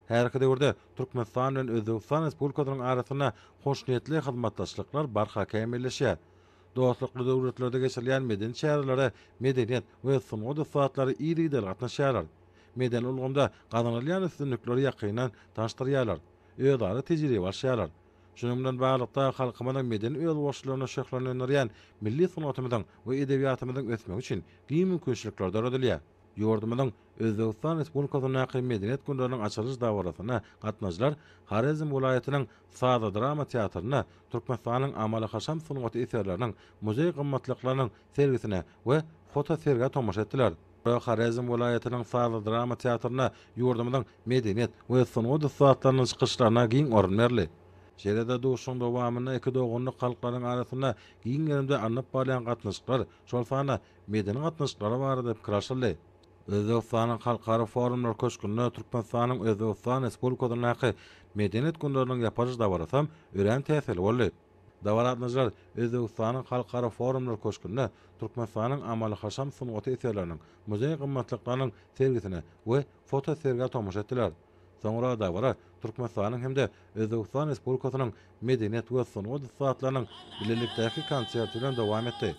Häzirki döwürde Türkmenistan bilen Özbegistan Respublikasynyň arasynda hoşniýetli hyzmatdaşlyklar barha kämilleşýär. Dostlukly döwletlerde geçirilýän medeni çärelere medeniýet we sungat ussatlary yzygiderli gatnaşýarlar. Medeni ulgamda gazanylýan üstünlikleri ýakyndan tanyşdyrýarlar, özara tejribe alyşýarlar. Şunuň bilen baglylykda, halkymyzyň medeni özboluşlylygyny şöhlenendirýän milli sungatymyzyň we edebiýatymyzyň ösmegi üçin giň mümkinçilikler döredilýär. Ýurdumyzyň Özbegistan Respublikasyndaky Medeniýet günleriniň açylyş dabarasyna gatnaşyjylar Horezm welaýatynyň sazly-drama teatrynda Türkmenistanyň amaly-haşam sungaty eserleriniň muzeý gymmatlyklarynyň sergisine we fotosergä tomaşa etdiler. Horezm welaýatynyň sazly-drama teatrynda ýurdumyzyň medeniýet we sungat ussatlarynyň çykyşlaryna giň orun berildi. Şeýle-de duşuşygyň dowamynda iki doganlyk halklaryň arasynda giň gerimde alnyp barylýan gatnaşyklar, şol sanda medeni gatnaşyklary barada pikir alşyldy. Özbegistanyň Halkara forumlar köşgünde Türkmenistanyň Özbegistan Respublikasyndaky Medeniýet günleriniň ýapylyş dabarasy hem örän täsirli boldy. Dabara gatnaşyjylar Özbegistanyň Halkara forumlar köşgünde Türkmenistanyň amaly-haşam sungaty eserleriniň, muzeý gymmatlyklarynyň sergisine we fotosergä tomaşa etdiler. Soňra dabara Türkmenistanyň hem-de Özbegistan Respublikasynyň medeniýet we sungat ussatlarynyň bilelikdäki konserti bilen dowam etdi.